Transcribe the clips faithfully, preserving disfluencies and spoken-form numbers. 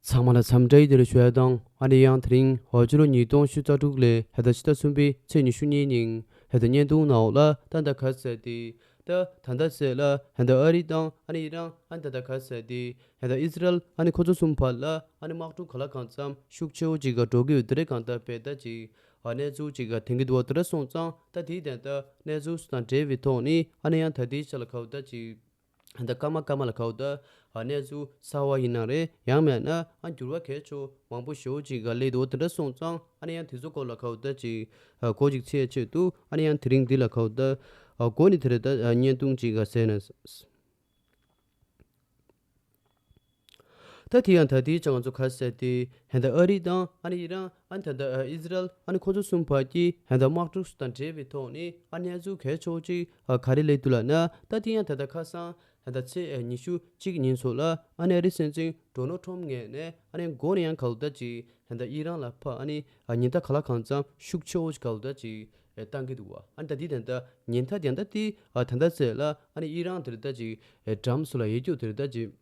ཚང་མ་ལ་འཚམས་འདྲི་བདེ་ལེགས་ཞུ་ཡ་དང་། ཨ་ནི་ཡང་དེ་རིང་འོ་ཕྱི་ལོ་ཉིས་སྟོང་ཉི་ཤུ་རྩ་དྲུག་ལོའི་ད་ལྟ་ཕྱི་ཟླ་གསུམ་པའི་ཚེས་ཉི་ཤུ་གཉིས་ཉིན་ད་ལྟ་བརྙན་ཐུང་ནང་ལ་ད་ལྟ་ག་ཟེར་ཏེ། ད་ད་ལྟ་ཚེ་ལ་ད་ལྟ་ཨ་རི་དང་ཨ་ནི་ཨི་རན། ཨ་ནི་ད་ལྟ་ག་ཟེར་ཏེ་ད་ལྟ་ཨི་ཟི་རལ། ཨ་ནི་ཁོ་ཚོ་གསུམ་བར་ལ་ཨ་ནི་དམག་འཁྲུག་ག་ལ་གང་འཚམ་ཤུགས་ཆེ་བོ་ཅིག་ག་འགྲོ་གི་ཡོད། དེ་རེད། གང་ལྟར་བས་ད་ཅིག་ཨ་གནས་ཚུལ་ཅིག་ག་དྲན་གི་འདུག་བ། དེ་འདྲ་སོང་ཙང་ད་དེའི་དོན་དག་གནས་ཚུལ་སུ་དང་འབྲེལ་བའི་ཐོག་ནས་ཨ་ནི་ཡང་ད་ལྟའི་ཆ་ལ་ག་བ་ད་ཅིག་ད་སྐར་མ་སྐར་མ་ལ་ག་བ་ད་ཨ་གནས་ཚུལ་གསར་བ་ཡིན་ན་རེད། ཡང་མེད་ན་ཨ་འགྱུར་བ་གལ་ཆེ་མང་པོ་ཞེ་བོ་ཅིག་ག་སླེབས་འདུག་བ། དེ་འདྲ་སོང་ཙང་ཨ་ནི་ཡང་དེ་ཚོ་སྐོར་ལ་ག་བ་ད་ཅིག་ཨ་གོ་ཅིག་ཚད་ཆེད་དུ་ཨ་ནི་ཡང་དེ་རིང་འདི་ལ་ག་བ་ད་ཨ་གོ་ནི་དེ་རེད། ད་ཨ་བརྙན་ཐུང་ཅིག་ག་ཟེར་ན། ད་དེ་ཡང་ད་དེའི་ཆ་ང་ཚོ་ག་ཟེར་ཏེ་ད་ལྟ་ཨ་རི་དང་ཨ་ནི་ཨི་རན། ཨ་ནི་ད་ལྟ་ཨི་ཟི་རལ། ཨ་ནི་ཁོ་ཚོ་གསུམ་བར་གྱི་ད་ལྟ་དམག་འཁྲུག་དང་འབྲེལ་བའི་ཐོག་ནས་ཨ་གནས་ཚུལ་གལ་ཆེ་བོ་ཅིག་ཨ་ག་རེ་སླེབས་འདུག་ལབ་ན། ད་དེ་ཡང་ད་ལྟ་ཁ་སང་ད་ལྟ་ཚེས་ཉི་ཤུ་གཅིག་ཉིན་ཚོ་ལ་ཨ་ནི་ཨ་རི་སྲིད་འཛིན་ཌོ་ནལ་ཊམ་ངོས་ནས་ཨ་ནི་མགོ་ནས་ཡང་ག་ལ་ད་ཅིག་ད་ལྟ་ཨི་རན་ལ་ཕར་ཨ་ནི་ཉེན་བརྡ་ག་ལ་གང་འཚམ་ཤུགས་ཆེ་བོ་ཅིག་ག་ལ་ད་ཅིག་བཏང་གི་འདུག་བ། ཨ་ནི་ད་དེ་ད་ལྟ་ཉེན་བརྡ་དེ་ད་ལྟ་དེ་ད་ལྟ་ཚེ་ལ་ཨ་ནི་ཨི་རན་དེ་ད་ཅིག་འགྲམ་སུ་ལ་ཡོད་རྒྱུ་དེ་ད་ཅིག་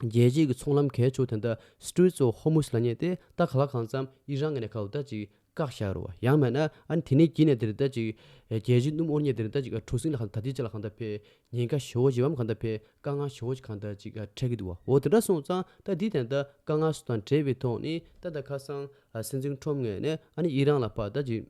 རྒྱལ་སྤྱིའི་གི་ཚོང་ལམ་གལ་ཆེ་བོ་དེ་འདྲ་Straits of Hormuz ལབ་མཁན་དེ་ད་ག་ལ་གང་འཚམ་ཨི་རན་ངོས་ནས་ག་ལ་ད་ཅིག་བཀག་བཞག་རེད་བ། ཡང་མེད་ན་ཨ་ནི་དེ་ནས་བརྒྱུད་ནས་དེ་འདྲ་ད་ཅིག་རྒྱལ་སྤྱིའི་སྣུམ་དབོར་མཁན་དེ་འདྲ་ད་ཅིག་གྲུ་གཟིངས་ལ་གང་ད་དེ་ཅིག་ལ་གང་ད་ཕེ་ཉེན་ཁ་ཞེ་བོ་ཅིག་བམ་གང་ད་ཕེ་དཀའ་ངལ་ཞེ་བོ་ཅིག་གང་ད་ཅིག་འཕྲད་ཀྱི་འདུག་བ། འོ་དེ་འདྲ་སོང་ཙང་ད་འདི་དེ་འདྲ་དཀའ་ངལ་སོགས་དང་འབྲེལ་བའི་ཐོག་ནས་ད་ད་ཁ་སང་སྲིད་འཛིན་ཊམ་ངོས་ནས་ཨ་ནི་ཨི་རན་ལ་ཕར་ད་ཅིག་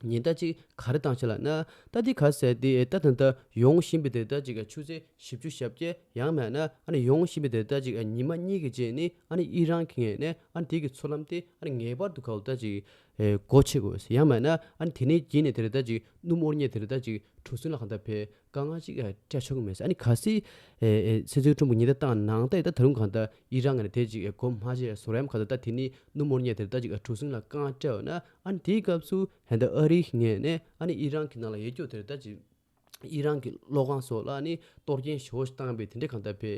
ཉེན་བརྡ་ཅིག་ག་རེ་བཏང་ཆེ་ལབ་ན། ད་འདི་ག་ཟེར་ཏེ་ད་ད་ད་ཡོང་བཞིན་པའི་དེ་ད་ཅིག་ཆུ་ཚོད་བཞི་བཅུ་ཞེ་བརྒྱད། ཡང་མེད་ན་ཨ་ནི་ཡོང་བཞིན་པའི་དེ་ད་ཅིག་ཉི་མ་གཉིས་ཀྱི་རྗེས་ནི་ཨ་ནི་ཨི་རན་གྱི་ངོས་ནས་ཨ་ནི་དེ་གི་མཚོ་ལམ་དེ་ཨ་ནི་ངེས་པར་དུ་ག་ལ་ད་ཅིག་སྒོ་ཕྱེ་དགོས། ཡང་མེད་ན་ཨ་ནི་དེ་ནས་བརྒྱུད་ནས་དེ་ད་ཅིག་སྣུམ་དབོར་མཁན་དེ་ད་ཅིག་གྲུ་གཟིངས་ལ་གང་ད་ཕེ་དཀའ་ངལ་ཅིག་ཨ་སྤྲད་ཆོག་གི་མེད་ཟེར། ཨ་ནི་གལ་སྲིད་ཨེ་ཨེ་སྲིད་འཛིན་ཊམ་གྱིས་ཉེན་བརྡ་བཏང་གནང་ད་ད་ད་རུང་གང་ལྟར་ཨི་རན་ངོས་ནས་དེ་ཅིག་ཨེ་གོ་མ་ཆོད་བཟོ་འདྲ་ཡང་གང་ལྟར་ད་དེ་ནི་སྣུམ་དབོར་མཁན་དེ་ད་ཅིག་ཨེ་གྲུ་གཟིངས་ལ་དཀའ་ངལ་སྤྲད་ཡོད་ན། ཨ་ནི་དེའི་སྐབས་སུ་ད་ལྟ་ཨ་རིའི་ངོས་ནས་ཨ་ནི་ཨི་རན་གྱི་ནང་ལ་ཡོད་རྒྱུ་དེ་ད་ཅིག་ཨི་རན་གྱི་གློག་ཁང་སོགས་ལ་ཨ་ནི་གཏོར་སྐྱོན་ཞེ་པོ་ཞིག་བཏང་བའི་དེ་འདྲའི་གང་ལྟར་ཕེ་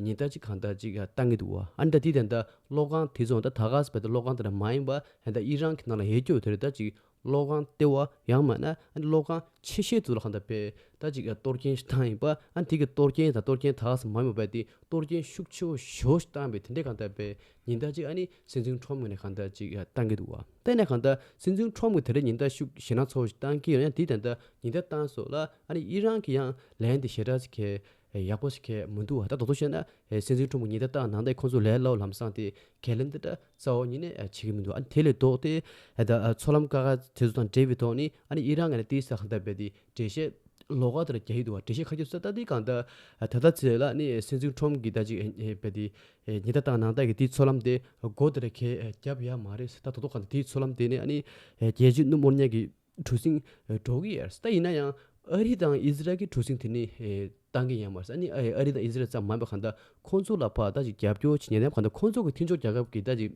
ཉེན་བརྡ་ཅིག་གང་ལྟར་ཅིག་ཨེ་བཏང་གི་འདུག་བ། ཨ་ནི་ད་དེ་ད་ལྟ་གློག་ཁང་དེ་ཚོ་ད་ད་ག་ཟེར་བ་ད་གློག་ཁང་དེ་འདྲ་མ་ཡིན་པ་ད་ལྟ་ཨི་རན་གྱི་ནང་ལ་ཡོད་རྒྱུ་དེ་ད་ཅིག་གློག་ཁང་ལྟེ་བ། ཡང་མིན་ན་ཨ་ནི་གློག་ཁང་ཆེ་ཤོས་དེ་ཚོ་ལ་གང་ལྟར་ཕེ་ད་ཅིག་གཏོར་སྐྱོན་ཞིག་བཏང་ཡིན་པ། ཨ་ནི་དེ་གི་གཏོར་སྐྱོན་དང་གཏོར་སྐྱོན་ད་ག་ཟེར་མ་ཡིན་པ་དེ་གཏོར་སྐྱོན་ཤུགས་ཆེ་བོ་ཞེ་པོ་ཞིག་བཏང་བའི་དེ་འདྲའི་གང་ལྟར་ཕེ་ཉེན་བརྡ་ཅིག་ཨ་ནི་སྲིད་འཛིན་ཊམ་ངོས་ནས་གང་ལྟར་ཅིག་བཏང་གི་འདུག་བ། དེ་ནས་གང་ལྟར་སྲིད་འཛིན་ཊམ་གྱིས་དེ་འདྲའི་ཉེན་བརྡ་ཤུགས་ཞེད་སྣང་ཚ་བོ་ཞིག་བཏང་གི་ཡོད་ན་དེ་ད་ལྟ་ཉེན་བརྡ་བཏང་སོགས་ལ་ཨ་ནི་ཨི་རན་གྱིས་ཡང་ལན་དེ་ཞེ་དྲག་ཅིག་གས་ཡག་པོ་ཞིག་གས་མི་འདུག་བ། ད་དོ་དོ་བཤད་ན་ཨེ་སྲིད་འཛིན་ཊམ་གྱིས་ཉེན་བརྡ་བཏང་གནང་ད་ཁོང་ཚོ་ལས་སླ་བོ་ལམ་སང་དེ་ཁས་ལེན་དེ་འདྲ་རྩ་བ་ཉིད་ནས་ཨ་བྱེད་ཀྱི་མི་འདུག་ཨ་ནི་དེ་ལས་ལྡོག་སྟེ་ཨ་ད་ཨ་མཚོ་ལམ་ཀ་ཁ་དེ་ཚོ་དང་འབྲེལ་བའི་ཐོག་ནས་ཨ་ནི་ཨི་རན་ངོས་ནས་དེའི་ས་གང་ལྟར་ཕེ་དེ་འགྲེལ་བཤད་ལོགས་ཀ་དེ་འདྲ་རྒྱག་གི་འདུག་བ། འགྲེལ་བཤད་ཁ་ཁྱོད་ས་ད་དེ་གང་ལྟར་ཨ་ད་ལྟ་ཚེ་ལ་ཨ་ནི་སྲིད་འཛིན་ཊམ་གྱིས་ད་ཅིག་ཨེ་ཨེ་ཕེ་དེ་ཨེ་ཉེན་བརྡ་བཏང་གནང་ད་གི་དེའི་མཚོ་ལམ་དེ་སྒོ་དེ་འདྲ་གས་ཨེ་བརྒྱབ་ཡ་མ་རེད་ཟེར། ད་དོ་དོ་གང་ལྟར་དེའི་མཚོ་ལམ་དེ་ནས་ཨ་ནི་ཨེ་རྒྱལ་སྤྱིའི་སྣུམ་དབོར་མཁན་གྱི་གྲུ་གཟིངས་ཨེ་འགྲོ་གི་ཡོད་རེད། ད་ཡིན་ན་ཡང་ཨ་རི་དང་ཨི་ཟི་རལ་གྱི་གྲུ་གཟིངས་དེ་ནི་ཨེ་བཏང་གི་ཡོད་མ་རེད་ཟེར། ཨ་ནི་ཨ་ཨ་རི་དང་ཨི་ཟི་རལ་ཙམ་མ་ཡིན་པ་གང་ལྟར་ཁོང་ཚོ་ལ་ཕར་ད་ཅིག་རྒྱབ་སྐྱོར་བྱེད་མཁན་དང་གང་ལྟར་ཁོང་ཚོ་གི་མཐུན་ཕྱོགས་རྒྱལ་ཁབ་ཀྱི་ད་ཅིག་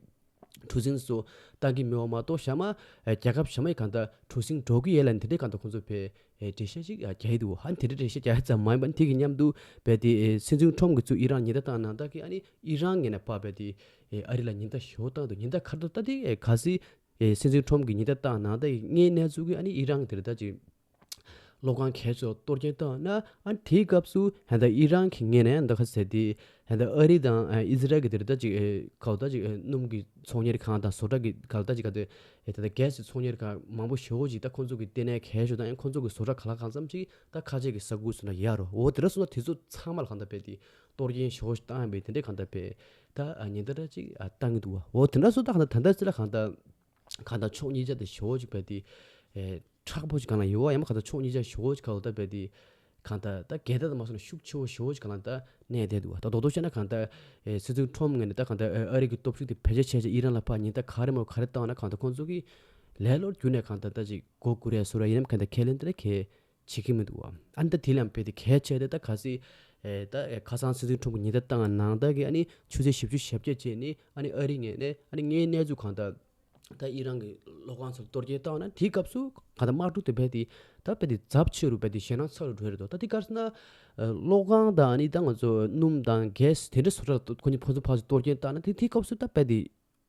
གྲུ་གཟིངས་སུ་བཏང་གི་མེད་པ་མ་གཏོགས་གཞན་མ་ཨེ་རྒྱལ་ཁབ་གཞན་མ་ཡི་གང་ལྟར་གྲུ་གཟིངས་འགྲོ་གི་ཡོད་ལབ་ནས་དེ་འདྲའི་གང་ལྟར་ཁོང་ཚོ་ཕེ་ཨེ་འགྲེལ་བཤད་ཅིག་ཨ་རྒྱག་གི་འདུག་ཨ་ནི་དེ་འདྲའི་འགྲེལ་བཤད་རྒྱག་ཡ་ཙམ་མ་ཡིན་པ། ཨ་ནི་དེ་གི་མཉམ་དུ་ཕེ་དེ་ཨེ་སྲིད་འཛིན་ཊམ་གྱིས་ཚུར་ཨི་རན་ཉེན་བརྡ་བཏང་གནང་ད་གི་ཨ་ནི་ཨི་རན་ངོས་ནས་ཕར་ཕེ་དེ་ཨེ་ཨ་རི་ལ་ཉེན་བརྡ་ཞེ་པོ་བཏང་འདུག་ཉེན་བརྡ་ག་རེ་བཏང་ད་དེ་ཨེ་གལ་སྲིད་ཨེ་སྲིད་འཛིན་ཊམ་གྱིས་ཉེན་བརྡ་བཏང་གནང་ད་གི་དངོས་གནས་ཚུལ་གྱི་ཨ་ནི་ཨི་རན་དེ་འདྲ་ད་ཅིག་གློག་ཁང་གས་ཚོ་གཏོར་སྐྱོན་བཏང་ན། ཨ་ནི་དེའི་སྐབས་སུ་ད་ལྟ་ཨི་རན་གྱི་ངོས་ནས་ད་ག་ཟེར་དེ་ད་ལྟ་ཨ་རི་དང་ཨ་ཨི་ཟི་རལ་གྱི་དེ་འདྲ་ད་ཅིག་ཨེ་ག་ལ་ད་ཅིག་ཨེ་སྣུམ་གྱི་ཚོང་གཉེར་ཁང་དང་བཟོ་གྲྭ་གི་ག་ལ་ད་ཅིག་ག་དེ་ཨེ་ད་ལྟ་གྷེ་སི་ཚོང་གཉེར་ཁང་མང་པོ་ཞེ་པོ་ཅིག་ད་ཁོང་ཚོ་གི་ལྟེ་གནས་གས་ཚོ་དང་ཡང་ཁོང་ཚོ་གི་བཟོ་གྲྭ་ག་ལ་གང་འཚམ་ཅིག་ད་ཁ་ཆེ་གི་ས་ཁུལ་སོང་ན་ཡོད་རེད། འོ་དེ་འདྲ་སོང་ན་དེ་ཚོ་ཚང་མ་ལ་གང་ལྟར་ཕེ་དེ་གཏོར་སྐྱོན་ཞེ་པོ་ཞིག་བཏང་བའི་དེ་འདྲའི་གང་ལྟར་ཕེ་ད་ཨ་ཉེན་བརྡ་འདྲ་ཅིག་ཨ་བཏང་གི་འདུག་བ། འོ་དེ་འདྲ་སོང་ད་གང་ལྟར་ད་ལྟ་ཅི་ལ་གང་ལྟར་གང་ལྟར་ཕྱོགས་གཉིས་ཆ་དེ་ཞེ་པོ་ཅིག་ཕེ་དེ་ཨེ་མཁྲེགས་པོ་ཅིག་གང་ལ་ཡོད་བ། ཡང་མ་གང་ལྟར་ཕྱོགས་གཉིས་ཆ་ཞེ་པོ་ཅིག་གང་ལ་ད་ཕེ་དེ་གང་ལྟར་ད་འགལ་ཟླ་དང་མ་སོང་ན་ཤུགས་ཆེ་བོ་ཞེ་པོ་ཅིག་གང་ལ་ད་གནས་བསྡད་འདུག་བ། ད་རྡོག་རྡོག་བཤད་ན་གང་ལྟར་ཨེ་སྲིད་འཛིན་ཊམ་ངོས་ནས་ད་གང་ལྟར་ཨེ་ཨ་རི་གི་སྟོབས་ཤུགས་དེ་བེད་སྤྱོད་བྱས་བྱས་ཨི་རན་ལ་ཕར་ཉེན་བརྡ་ག་རེ་མ་ག་རེ་བཏང་ན་གང་ལྟར་ཁོང་ཚོ་གིས་ལས་སླ་པོ་བརྒྱུད་ནས་གང་ལྟར་ད་ཅིག་མགོ་སྒུར་ཡ་བཟོ་འདྲ་ཡིན་ནམ་གང་ལྟར་ཁས་ལེན་དེ་འདྲ་གས་བྱེད་ཀྱི་མི་འདུག་བ། ཨ་ནི་ད་དེ་ལ་ཡང་ཕེ་དེ་གལ་ཆེ་དེ་ད་གལ་སྲིད་ཨེ་ད་ཨེ་ཁ་སང་སྲིད་འཛིན་ཊམ་གྱིས་ཉེན་བརྡ་བཏང་གནང་ད་གི་ཨ་ནི་ཆུ་ཚོད་བཞི་བཅུ་ཞེ་བརྒྱད་རྗེས་ནས་ཨ་ནི་ཨ་རི་ངོས་ནས་ཨ་ནི་དངོས་གནས་ཚུལ་གང་ལྟར་ད་ཨི་རན་གྱི་གློག་ཁང་ཚོར་གཏོར་སྐྱོན་བཏང་ན་དེའི་སྐབས་སུ་གང་ལྟར་དམག་འཁྲུག་དེ་ཕེ་དེ་ད་ཕེ་དེ་ཚབས་ཆེ་རུ་ཕེ་དེ་ཞེད་སྣང་ཚ་རུ་འགྲོ་རེད་དོ། ད་དེ་ག་རེ་ཟེར་ན་ཨེ་གློག་ཁང་དང་ཨ་ནི་ད་ང་ཚོ་སྣུམ་དང་གྷེ་སི་དེ་འདྲ་བཟོ་གྲྭ་ཁོ་གཉིས་ཕོ་ཚོ་ཕར་ཚུར་གཏོར་སྐྱོན་བཏང་ན་དེ་དེའི་སྐབས་སུ་ད་ཕེ་དེ་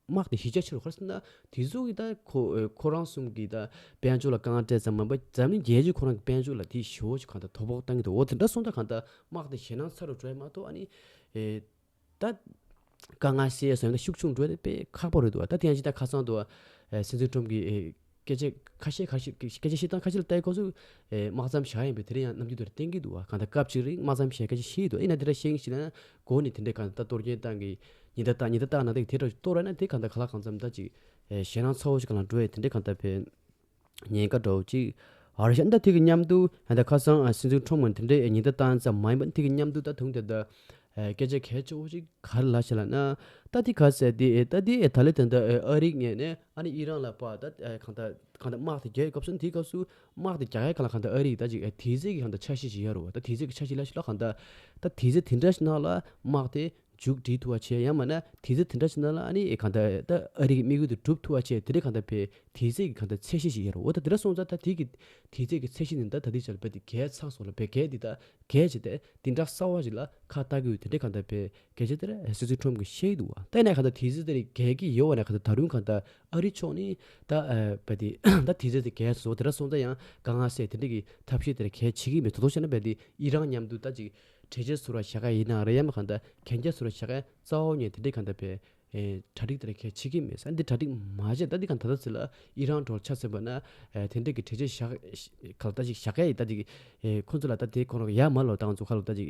དམག་དེ་གཞི་རྒྱ་ཆེ་རུ། ག་རེ་ཟེར་ན་དེ་ཚོ་གི་ད་ཁོ་ཨེ་ཁོ་རང་གསུམ་གི་ད་དཔལ་འབྱོར་ལ་དཀའ་ངལ་སྤྲད་ཙམ་མ་ཡིན་པར་འཛམ་གླིང་རྒྱལ་སྤྱིའི་ཁོ་རང་གི་དཔལ་འབྱོར་ལ་དེ་ཞེ་པོ་ཅིག་གང་ལྟར་དོ་ཕོག་བཏང་གི་འདུག་འོ་དེ་འདྲ་སོང་ད་གང་ལྟར་དམག་དེ་ཞེད་སྣང་ཚ་རུ་འགྲོ་ཡ་མ་གཏོགས་ཨ་ནི་ཨེ་ད་ དཀའ་ངལ་སེལ་ཡས་སོགས་ཡང་ཤུགས་ཆུང་འགྲོ་ཡས་དཔེ་ཁག་པོ་རེད་འདུག་ད་དེ་ཡང་ཅིག་ད་ཁ་སང་དུ་ཨ་སྲིད་འཛིན་ཁྲོམ་གྱིས་ཨེ་སྐད་ཆ་ཁ་ཤས་ཁ་ཤས་སྐད་ཆ་བཤད་སྟངས་ཁ་ཤས་ལ་ལྟ་ཡི་སྐབས་སུ་ཨེ་དམག་མཚམས་བཞག་ཡིན་པས། དེ་རིང་ཡང་གནམ་གྲུ་དེར་བསྟན་གྱི་འདུག་བ། གང་ལྟར་སྐབས་གཅིག་རིང་དམག་མཚམས་བཞག་སྐད་ཆ་བཤད་ཡི་འདུག་ཨེ་ན་དེ་འདྲ་བཤད་ཡིན་ཞིག་ན་འགོ་ནས་དེ་འདྲའི་གང་ལྟར་གཏོར་སྐྱོན་བཏང་གི་ཉེན་བརྡ་བཏང་ཉེན་བརྡ་བཏང་ན་དེ་དེ་འདྲ་གཏོར་བ་ན་དེ་གང་ལྟར་ག་ལ་གང་འཚམ་ད་ཅིག་ཨེ་ཞེད་སྣང་ཚ་བོ་ཞིག་ག་ལ་འགྲོ་ཡས་དེ་འདྲའི་གང་ལྟར་བས། ཉེན་ཁ་འདྲ་བོ་ཅིག་ཨ་རེ་ཤ་འདི་དེ་གི་མཉམ་དུ་ཨ་ད་ཁ་སང་ཨ་སྲིད་འཛིན་ཁྲོམ་ངོས་དེ་འདྲའི་ཉེན་བརྡ་བཏང་ཙམ་མ་ཡིན་པ་དེ་གི་མཉམ་དུ་ད་དུང་དེ་ད་ཨ་སྐད་ཆ་གལ་ཆེ་བོ་ཅིག་ག་རེ་ལབ་ཤག་ལབ་ན། ད་དེ་ག་ཟེར་དེ་ཨེ་ད་དེ་ཨེ་ད་ལེ་དེ་ད་ཨ་རིའི་ངོས་ནས་ཨ་ནི་ཨི་རན་ལ་ཕར་ད་ཨེ་གང་ད་གང་ད་དམག་དེ་རྒྱག་སྐབས་སུ་དེའི་སྐབས་སུ་དམག་དེ་རྒྱག་ཡ་ག་ལ་གང་ད་ཨ་རི་ད་ཅིག་ཨེ་དེ་ཚེ་གི་གང་ད་འཆར་གཞི་ཞིག་ཡོད་རེད་བ། ད་དེ་ཚེ་གི་འཆར་གཞི་ལ་ཤི་ལ་གང་ད་ད་དེ་ཚེ་དེ་འདྲ་ཞིག་ནང་ལ་དམག་དེ་མཇུག་སྒྲིལ་ཐུབ་པ་བྱས། ཡང་མིན་ན་དེ་ཚེ་དེ་འདྲ་ཞིག་ནང་ལ་ཨ་ནི་ཨེ་གང་ལྟར་ད་ཨ་རི་གི་དམིགས་ཡུལ་དེ་འགྲུབ་ཐུབ་པ་བྱས། དེ་འདྲའི་གང་ལྟར་བས་དེ་ཚེ་གི་གང་ལྟར་ཚད་གཞི་ཞིག་ཡོད་རེད། འོ་ད་དེ་འདྲ་སོང་ཙང་ད་དེ་གི་དེ་ཚེ་གི་ཚད་གཞི་ནི་ད་ད་དེ་ཆ་ལ་བས་དེ་གལ་ཚང་སོང་ལ་བས་གལ་དེ་ད་གལ་ཆེ་དེ་དེ་འདྲ་གསར་བ་ཞིག་ལ་ཁ་བཏགས་ཀྱི་ཡོད། དེ་འདྲའི་གང་ལྟར་བས་སྐད་ཆ་དེ་ར་སྲིད་འཛིན་ཁྲོམ་གྱིས་བཤད་ཀྱི་འདུག་བ། ད་ཡིན་ན་གང་ལྟར་དེ་ཚེ་དེ་རིགས་གལ་གྱི་ཡོད་བ་ན་གང་ལྟར་ད་རུང་གང་ལྟར་ཨ་རི་ཕྱོགས་ནི་ད་ཨ་བས་དེ་ད་དེ་ཚེ་དེ་གལ་སོང་དེ་འདྲ་སོང་ཙང་ཡང་དཀའ་ངལ་སེལ་དེ་འདྲ་གི་ཐབས་ཤེས་དེ་ར་གལ་ཆེ་གི་མེད། དོ་དོ་བྱས་ན་བས་དེ་ཨི་རན་མཉམ་དུ་ད་ཅིག་གྲོས་ཆོད་བཟོ་ར་བཞག་ག་ཡིན་ན་རེད། ཡང་མིན་གང་ལྟར་གན་རྒྱ་བཟོ་ར་བཞག་ག་རྩ་བ་ཉིད་དེ་འདྲའི་གང་ལྟར་བས་ཨེ་གྲ་སྒྲིག་དེ་འདྲ་གལ་ཆེ་གི་མེད་ས། འདི་གྲ་སྒྲིག་མ་བྱས་ད་འདི་གང་ད་ལྟ་ཚེ་ལ་ཨི་རན་འགྲོ་ཆ་ཟིན་པ་ན་ཨེ་དེ་འདྲའི་གི་གྲོས་ཆོད་བཞག་ག་ལ་ད་ཅིག་བཞག་ག་ཡི་ད་ཅིག་ཨེ་ཁོ་ཚོ་ལ་ད་དེ་ཁོ་རང་ཡ་མ་ལོ་ད་ང་ཚོ་ཁ་ལོ་ད་ཅིག་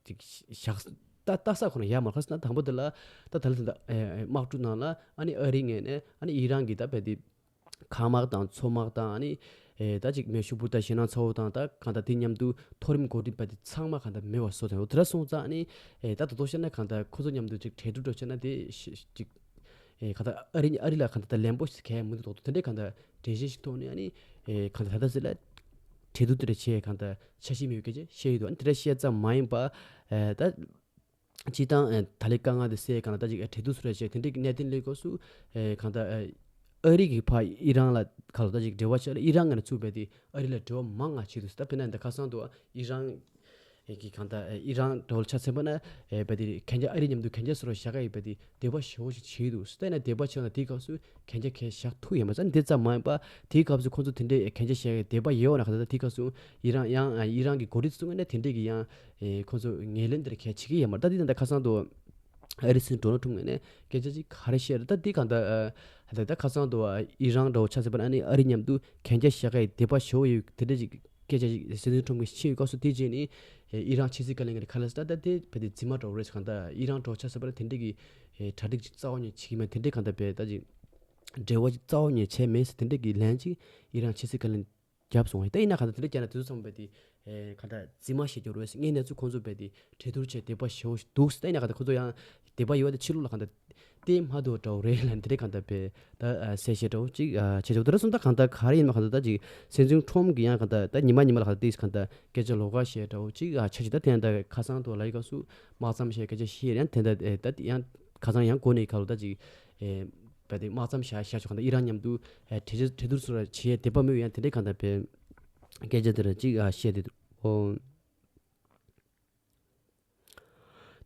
ཅིག་བཞག་ད་ལྟ་ས་ཁོ་རང་ཡ་མ་ལོ་ཁ་སི་ན་དང་པོ་དེ་ལ་ད་ད་ལ་ད་ཨེ་དམག་འཁྲུག་ནང་ལ་ཨ་ནི་ཨ་རིའི་ངོས་ནས་ཨ་ནི་ཨི་རན་གི་ད་བས་དེ། ཁ་དམག་དང་མཚོ་དམག་དང་ཨ་ནི་ཨེ་ད་ཅིག་མེ་ཤུགས་འཕུར་མདའ་ཞེད་སྣང་ཚ་བོ་དང་ད་གང་ལྟར་དེ་མཉམ་དུ་མཐོ་རིམ་འགོ་ཁྲིད་པ་དེ་ཚང་མ་གང་ལྟར་མེད་པ་བཟོ་དང་། དེ་འདྲ་སོང་ཙང་ཨ་ནི་ཨེ་ད་དོ་དོ་བཤད་ན་གང་ལྟར་ཁོ་ཚོ་མཉམ་དུ་ཅིག་གྲོས་བསྡུར་འགྲོ་བྱས་ན་དེ་ཞི་ཅིག་ཨེ་གང་ལྟར་ཨ་རི་ཨ་རི་ལ་གང་ལྟར་ལན་པོ་ཞིག་གས་མི་འདུག་དོ་དེ་འདྲའི་གང་ལྟར་འགྲེལ་བཤད་ཞིག་ཐོག་ནས་ཨ་ནི་ཨེ་གང་ལྟར་ད་ལྟ་ཟེར་ལ་གྲོས་བསྡུར་དེ་འདྲ་བྱས་གང་ལྟར་འཆར་གཞི་མེད་པའི་སྐད་ཆ་བཤད་ཡོད་དོ། ཨ་ནི་དེ་འདྲ་བཤད་ཙམ་མ་ཡིན་པ་ཨེ་ད། སྤྱིར་བཏང་ཨེ་ད་ལོའི་དཀའ་ངལ་དེ་སེལ་གང་ལ་ད་ཅིག་ཨེ་གྲོས་བསྡུར་སུ་རེ་བྱས་དེ་འདྲའི་གནད་དོན་སླེབས་སྐབས་སུ་ཨེ་གང་ལྟར་ཨེ་ཨ་རི་གི་ཕར་ཨི་རན་ལ་ག་ལ་ད་ཅིག་འབྲེལ་བ་བྱས་ལ་ཨི་རན་ངོས་ནས་ཚུར་བས་ཏེ་ཨ་རི་ལ་འབྲེལ་བ་མང་ང་བྱེད་འདུག་ཟེར། ད་དཔེར་ན་འདི་ཁ་སང་དུ་ཨི་རན་གི་གང་ལྟར་ཨེ་ཨི་རན་འགྲོ་ལ་ཆ་མཚོན་པ་ན་ཨེ་བས་ཏེ་གན་རྒྱ་ཨ་རི་མཉམ་དུ་གན་རྒྱ་སུ་ར་བཞག་ག་ཡི་བས་ཏེ་དད་པ་ཞེ་པོ་ཞིག་བྱེད་འདུག་ཟེར། ད་ཡིན་ན་དད་པ་བྱས་ན་དེའི་སྐབས་སུ་གན་རྒྱ་གས་བཞག་ཐུབ་ཡོད་མ་རེད། འདི་ཙམ་མ་ཡིན་པ་དེའི་སྐབས་སུ་ཁོང་ཚོ་དེ་འདྲའི་གན་རྒྱ་བཞག་གི་དད་པ་ཡོད་ན་ག་ད་དེའི་སྐབས་སུ་ཨི་རན་ཡང་ཨི་རན་གྱི་འགོ་ཁྲིད་ཚོ་ངོས་ནས་དེ་འདྲའི་གི་ཡང་ཨེ་ཁོང་ཚོ་ངོས་ལེན་དེར་གལ་ཆེ་གི་ཡོད་མ་རེད། ད་དེ་ད་ལྟ་ཁ་སང་དུ་ཨ་རི་སྲིད་འཛིན་ཌོ་ནལ་ཊམ་ངོས་ནས་སྐད་ཆ་ཅིག་ག་རེ་བཤད་རེད། ད་དེ་གང་ད་ད་ད་ཁ་སང་དུ་ཨི་རན་འདྲ་བོ་ཆ་ཟེར་བ་ན་ཨ་ནི་ཨ་རི་མཉམ་དུ་གན་རྒྱ་བཞག་གི་དད་པ་ཞེ་པོ་ཡོད་དེ་འདྲ་ཅིག་སྐད་ཆ་ཞིག་སྲིད་འཛིན་ཁྲོམ་གྱིས་བཤད་ཡོད་སྐབས་སུ་དེ་རྗེས་ནི་ཨི་རན་ཕྱི་སྲིད་བཀའ་བློན་གྱི་ཁ་ལ་ས་ད་ད་དེ་བས་དེ་རྫུན་མ་འདྲ་བོ་རེད། གང་ད་ཨི་རན་འདྲ་བོ་ཆ་ཟེར་བ་ན་དེ་འདྲ་གི་གྲ་སྒྲིག་ཅིག་རྩ་བ་ཉིད་བྱེད་ཀྱི་མེད། དེ་འདྲ་གང་ད་བས་ད་ཅིག་འབྲེལ་བ་ཅིག་རྩ་བ་ཉིད་བྱས་མེད་ཟེར་དེ་འདྲ་གི་ལན་ཅིག་ཨི་རན་ཕྱི་སྲིད་བཀའ་བློན་བརྒྱབ་སོང་བ། ད་ཡིན་ན་གང་ལྟར་དེ་འདྲ་བརྒྱབ་ན་དེ་ཚོ་ཚང་མ་བས་དེ་ཨེ་གང་ལྟར་རྫུན་མ་བཤད་རྒྱུ་རེད་ཟེར། དངོས་གནས་ཚུལ་ཁོང་ཚོ་བས་དེ་གྲོས་བསྡུར་བྱས་དད་པ་ཞེ་པོ་ཞིག་འདུག་ཟེར། ད་ཡིན་ན་གང་ལྟར་ཁོང་ཚོ་ཡང་དད་པ་ཡོད་པ་དེ་ཕྱི་ལོགས་ལ་གང་ལྟར་བསྟན་མ་ཐུབ་འདྲ་བོ་རེད་ལབ་དེ་འདྲ་གང་ལྟར་བས་ད་ཨ་གསལ་བཤད་འདྲ་བོ་ཅིག་ཨ་བྱས་ཆོག་དེ་འདྲ་སོང་ད་གང་ལྟར་ག་རེ་ཡིན་ན་གང་ལྟར་ད་ཅིག་སྲིད་འཛིན་ཁྲོམ་གྱི་ཡང་གང་ལྟར་ད་ཉི་མ་ཉི་མ་ལ་གང་ལྟར་ཏིས་གང་ལྟར་སྐད་ཆ་ལོགས་ཀ་བཤད་འདྲ་བོ་ཅིག་ཨ་བྱས་ཅིག་ད་དེ་ཡང་ད་ཁ་སང་དུ་ལ་ཡི་སྐབས་སུ་དམག་མཚམས་བཤད་སྐད་ཆ་བཤད་ཡང་དེ་འདྲ་ཨེ་ད་ཡང་ཁ་སང་ཡང་གོ་ནས་ག་ལོ་ད་ཅིག་ཨེ། བས་དེ་དམག་མཚམས་བཞག་བཞག་ཆོག་གང་ལྟར་ཨི་རན་མཉམ་དུ་ཨེ་གྲོས་གྲོས་བསྡུར་སོགས་ལ་བྱེད་ཡས་དད་པ་མེད་ཡང་དེ་འདྲའི་གང་ལྟར་བས་སྐད་ཆ་དེ་ར་གཅིག་ཨ་བཤད་དེ་འདུག་ཨོ།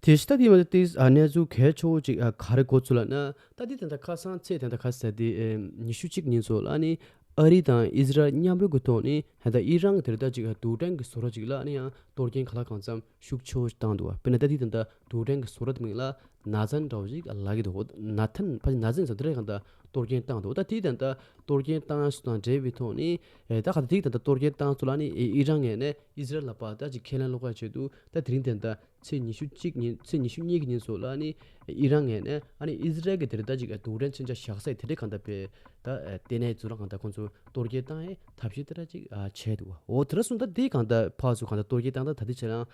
དེ་ཤི་ད་དེ་མ་དེ་ཨ་གནས་ཚུལ་གལ་ཆེ་བོ་ཅིག་ཨ་ག་རེ་གོ་ཚུལ་ལ་ན་ད་དེ་ད་ལྟ་ཁ་སང་ཚེས་ད་ལྟ་ཁ་སང་དེ་ཨེ་ཉི་ཤུ་གཅིག་ཉིན་སོགས་ལ་ནི་ཨ་རི་དང་ཨི་ཟི་རལ་མཉམ་རུབ་ཀྱི་ཐོག་ནས་ད་ལྟ་ཨི་རན་གྱི་དེ་ར་ད་ཅིག་ཨ་རྡུལ་ཕྲན་གྱི་བཟོ་གྲྭ་ཅིག་ལ་ནི་ཡང་གཏོར་སྐྱོན་ག་ལ་གང་འཚམ་ཤུགས་ཆེ་བོ་ཞིག་བཏང་འདུག་བ། དཔེར་ན་ད་དེ་ད་ལྟ་རྡུལ་ཕྲན་གྱི་བཟོ་གྲྭ་དེ་མིང་ལ་ན་ཚན་འདྲ་བོ་ཞིག་ལབ་ཀྱི་འདུག་ན་ཐན་ཕ་ན་ཚན་ཟེར་དེ་འདྲ་གང་ལྟར་གཏོར་སྐྱོན་བཏང་འདུག་ད་དེའི་དོན་དག་གཏོར་སྐྱོན་བཏང་སོང་དང་འབྲེལ་བའི་ཐོག་ནས་ཨེ་ད་ག་ད་དེའི་དོན་དག་གཏོར་སྐྱོན་བཏང་ཚུལ་ལ་ནི་ཨེ་ཨི་རན་ངོས་ནས་ཨི་ཟི་རལ་ལ་ཕར་ད་ཅིག་ཁས་ལེན་སློག་པ་བྱས་འདུག་ད་དེ་རིང་དོན་དག་ཚེས་ཉི་ཤུ་གཅིག་ཉིན་ཚེས་ཉི་ཤུ་གཉིས་ཀྱི་ཉིན་སོགས་ལ་ནི་ཨི་རན་ངོས་ནས་ཨ་ནི་ཨི་ཟི་རལ་གྱི་དེ་རིང་ད་ཅིག་རྡུལ་ཕྲན་མཚོན་ཆ་བཞག་ས་དེ་འདྲའི་གང་ལྟར་བས་ད་ལྟེ་གནས་ཚུལ་ལ་གང་ལྟར་ཁོང་ཚོ་གཏོར་སྐྱོན་བཏང་ཡས་ཐབས་ཤེས་དེ་འདྲ་ཅིག་བྱས་འདུག་འོ་དེ་འདྲ་སོང་ད་དེ་གང་ལྟར་ཕར་ཚུར་གང་ལྟར་གཏོར་སྐྱོན་བཏང་ད་ད་དེ་ཆ་རང་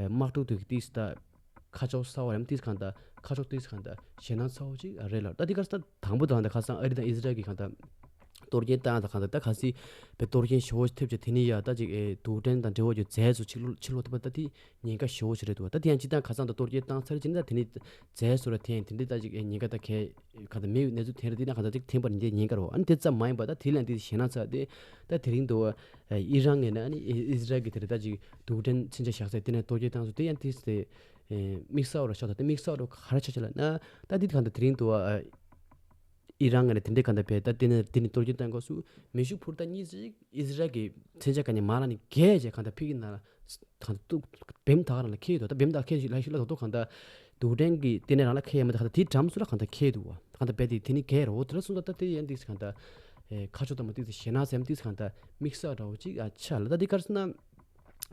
དམག་འཁྲུག་དེ་གི་ཏིས་ད། ཁ་ཕྱོགས་གསར་བ་རེད་ཏིས་གང་ལྟར་ཁ་ཕྱོགས་ཏིས་གང་ལྟར་ཞེད་སྣང་ཚ་བོ་ཅིག་རེད་ལ། ད་འདི་གར་ད་དང་པོ་དང་ད་ཁ་སང་ཨ་རི་དང་ཨི་ཟི་རལ་གྱི་གང་ལྟར་གཏོར་སྐྱོན་བཏང་ད་གང་ལྟར་ད་ག་སྲིད་པའི་གཏོར་སྐྱོན་ཞེ་བོ་ཞིག་ཐེབས་ཀྱི་དེ་ནི་ཡ་ད་ཅིག་ཨེ་རྡུལ་ཕྲན་དང་འབྲེལ་བ་ཡོད་རྫས་ཚོ་ཕྱིར་ལོག་ཕྱིར་ལོག་ཐུབ་པ་ད་དེ་ཉེན་ཁ་ཞེ་བོ་ཞིག་རེད་འདུག་ད་དེ་ཡང་སྤྱིར་བཏང་ཁ་སང་ད་གཏོར་སྐྱོན་བཏང་ཚར་ཕྱིན་ད་དེ་ནི་རྫས་ཚོ་ར་འཐེན་དེ་འདྲའི་ད་ཅིག་ཨེ་ཉེན་ཁ་ད་གས་གང་ལྟར་མེད་པའི་གནས་ཚུལ་འཐེན་ར་དེ་ན་གང་ལྟར་ཅིག་འཐེན་པ་ནི་འདི་ཉེན་ཁ་རེད་བ། ཨ་ནི་དེ་ཙམ་མ་ཡིན་པ་ད་དེ་ལན་དེ་ཞེད་སྣང་ཚ་དེ་ད་དེ་རིང་དུ་ཨེ་ཨི་རན་ངོས་ནས་ཨ་ནི་ཨི་ཟི་རལ་གྱི་དེ་རེད་ད་ཅིག་རྡུལ་ཕྲན་མཚོན་ཆ་བཞག་ས་དེ་ནས་གཏོར་སྐྱོན་བཏང་སོང་། དེ་ཡང་དེ་དེ་དམིགས་བསལ་བ་རུ་ཆགས་ད་དེ་དམིགས་བསལ་བ་རུ་ག་རེ་ཆགས་ཆགས་ལབ་ན་ད་དེ་གང་ལྟར་དེ་རིང་དུ་ཨ་ཨི་རན་ངོས་ནས་དེ་འདྲའི་གང་ལྟར་བས་ད་དེ་ནས་དེ་ནས་གཏོར་སྐྱོན་བཏང་སྐབས་སུ་མེ་ཤུགས་འཕུར་མདའ་གཉིས་ཅིག་ཨི་ཟི་རལ་གྱི་མཚོན་ཆ་ག་ནས་མར་ལ་ནས་བརྒལ་བྱས་གང་ལྟར་ཕ་གི་ནང་ལ་ གང་ལྟར་བེམ་དག་རང་ལ་ཁེལ་ཡོད་དོ། ད་བེམ་དག་ཁེལ་ཞིག་ལ་ཞིག་ལ་དོ་དོ་གང་ལྟར་རྡུལ་ཕྲན་གྱི་ལྟེ་གནས་རང་ལ་ཁེལ་ཡོད་མ་ད་གང་ལྟར་དེའི་འགྲམ་སུ་ལ་གང་ལྟར་ཁེལ་འདུག་བ། གང་ལྟར་རྦད་དེ་དེ་ནི་གས་རོ། དེ་ལ་སོང་ཙང་ད་དེ་ཡན་དེ་གང་ལྟར་ཁ་ཕྱོགས་དང་མ་དེ་ཞེད་སྣང་སེམས་དེ་གང་ལྟར་དམིགས་བསལ་འདྲ་བོ་ཅིག་ཆགས་ལ། ད་དེ་གར་སོང་ན།